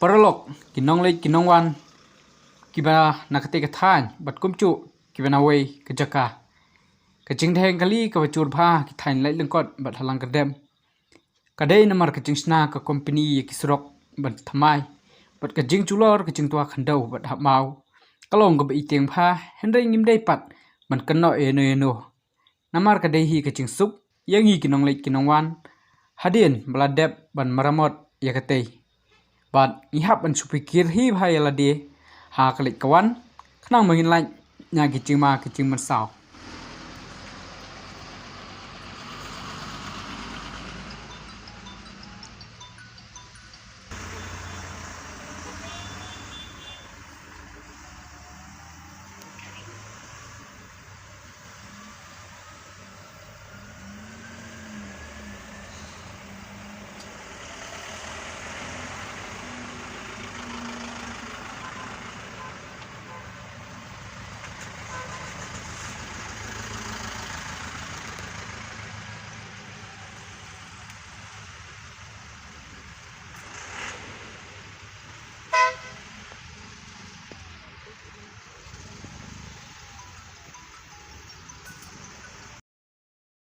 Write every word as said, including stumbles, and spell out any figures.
Paralok, ki nongleit ki nongwan, kiba na katei ka thaiñ bad kumjuh kiba na wei ka jaka. Ka jingdheng kali kaba jur bha ki thaiñ lait lyngkot bad ha lang ka dem. Ka dei namar ka jingshna ka kompani ïa ki surok bad thymmai, bad ka jingjulor ka jingtwa khyndew bad hap maw, ka long kaba i tieng bha, hynrei ngim dei pat ban kynnoh ïano ïano. Namar ka dei hi ka jingsuk ïa ngi ki nongleit ki nongwan, hadien ba la dep ban maramot ïa katei. Bad ngi hap ban shu pyrkhat hi bha ïa lade ha ka leit ka wan, khnang ba ngin lait na ki jingma ki jingmynsaw.